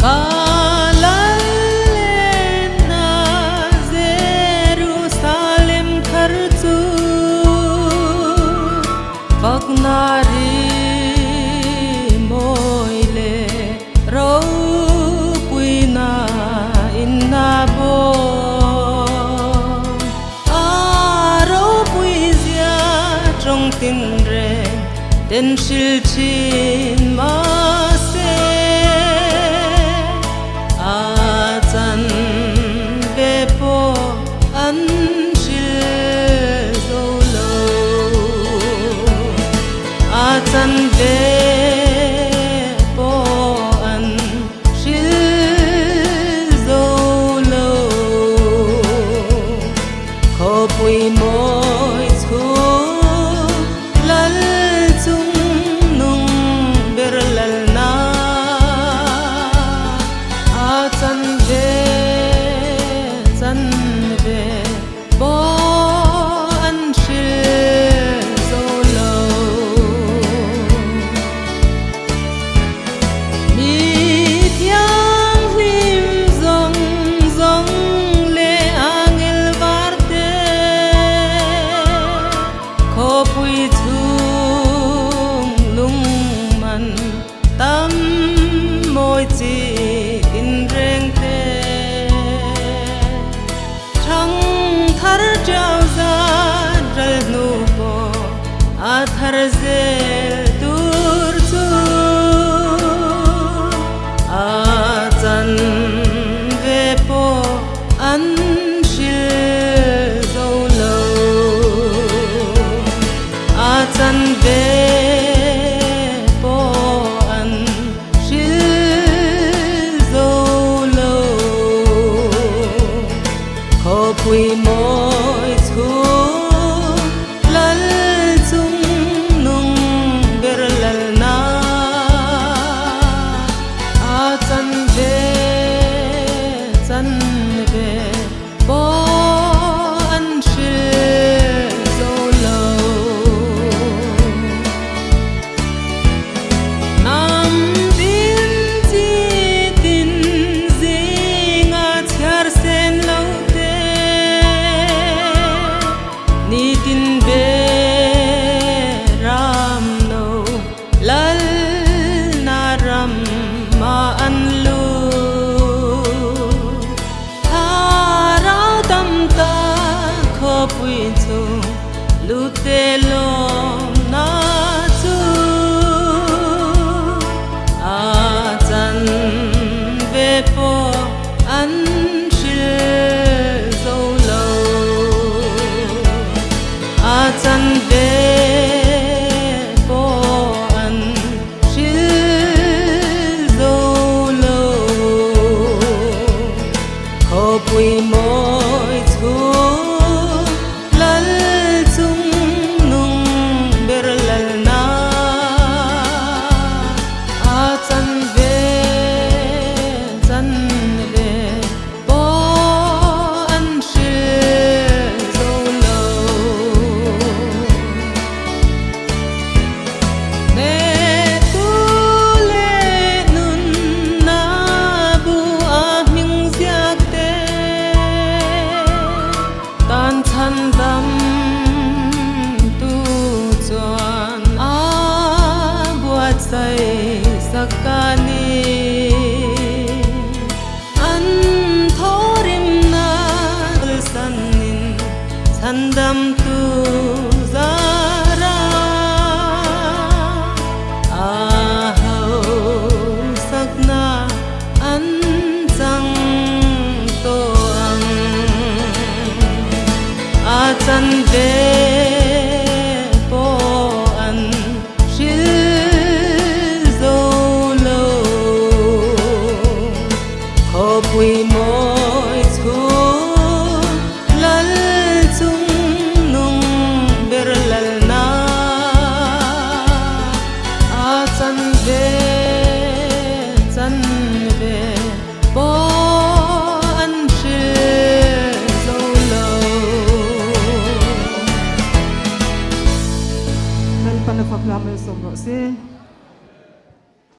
Ka lal lenna Jerusalem thar chu Fakna rimawi leh ropuina inna bawm. A ropui zia tawng tinreng den hril thin mahse a chan ve pawh an hril zo lo. A chan ve pawh an hril zo lo. Khawpui mawi chhung lal chung nung ber lalna a chan ve chan ve pawh an hril zo lo. Mi thianghlim zawng zawng leh angel var te khawpui chhung lungman tam mawi chi tinreng te thang thar tiau zat ral hnu pawh a thar zel tur chu a chan ve pawh an hril zo lo. A chan ve pawh an hril zo lo. Khawpui mawi chhung lal chung nung ber lalna a chan ve chan ve pawh an hril zo lo. Hnam tin chi tin zinga chhiar sen lo te nitin ve ram no lal na ram ma an lu. Thlarau tam tak khawpui chung lute lawmna chu a chan ve pawh an hril zo lo. A chan ve pawh an hril zo lo. Khawpui mawi chhung lal chung nung ber lalna a chan ve chan ve pawh an hril zo lo. Hnehtu leh nunna bu a hming ziak te tan chhan dam tu chuan a buatsaih sak a ni. An thawrimna kalsanin chhandam tu zara a hausakna an chang tawh ang. A chan ve pawh an hril zo lo. Khawpui mawi chhung lal chung nung ber lalna a chan ve chan ve pawh an hril zo lo. Lalpan a fak hla malsawm rawh se.